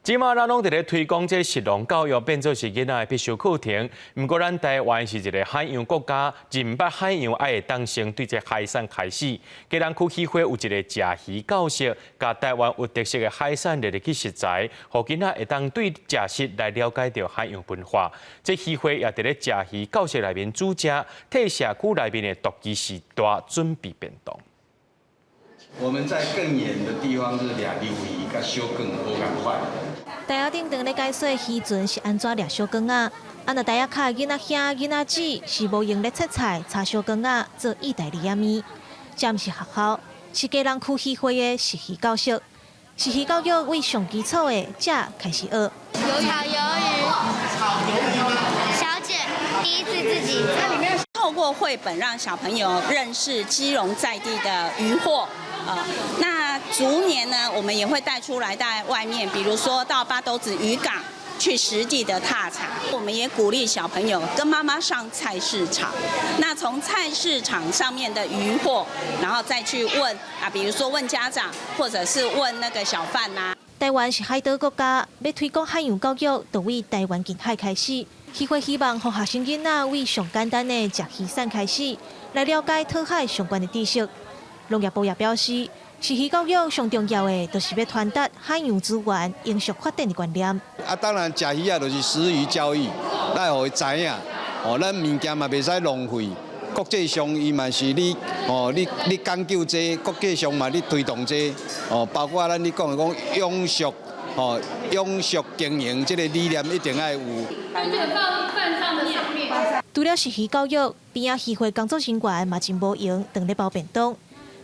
這馬咱攏佇咧推廣這食農教育，變做是囡仔的必修課程。毋過，咱台灣是一个海洋國家，認捌海洋愛會當先對這海產開始。基隆區漁會有一个食魚教室，共台灣有特色的海產列入去食材，予囡仔會當對食食來了解著海洋文化。這漁會也佇咧食魚教室內面煮食，替社區內面的獨居時代準備便當。我們在更遠的地方是掠鯪魚佮小卷無仝款。台仔頂當咧解說漁船是按怎掠小卷仔，啊若台仔跤的囡仔兄、囡仔姊是無閒咧切菜、炒小卷仔做意大利仔麵。這毋是學校，是基隆區漁會的食魚教室。食魚教育為上基礎的，才開始學。炒魷魚，小卷，第一次自己做。透過繪本讓小朋友認識基隆在地的漁獲。啊，那逐年呢，我們也會帶出來在外面，比如說到八斗子漁港去實地的踏查。我們也鼓勵小朋友跟媽媽上菜市場，那從菜市場上面的漁貨，然後再去問啊，比如說問家長，或者是問那個小販吶。台灣是海島國家，欲推廣海洋教育，就為台灣近海開始。漁會希望予學生囡仔為上簡單的食魚產開始，來了解討海相關的知識。農業部也表示，食魚教育上重要的，就是欲傳達海洋資源永續發展的觀念。啊，當然食魚仔就是食魚教育，咱予伊知影，哦，咱物件嘛袂使浪費。國際上伊嘛是咧，哦，咧講究這個，國際上嘛咧推動這個，哦，包括咱咧講的講永續，哦，永續經營這個理念一定愛有。除了食魚教育，邊仔漁會工作人員嘛真無閒，當咧包便當。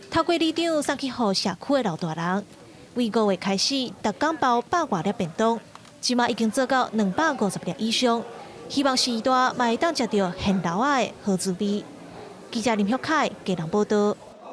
透過里長送去予社區的老大人，為5月開始，逐工包百外粒便當，這馬已經做到250粒以上。希望序大嘛會當食著現撈仔的好滋味。記者林旭凱基隆報道。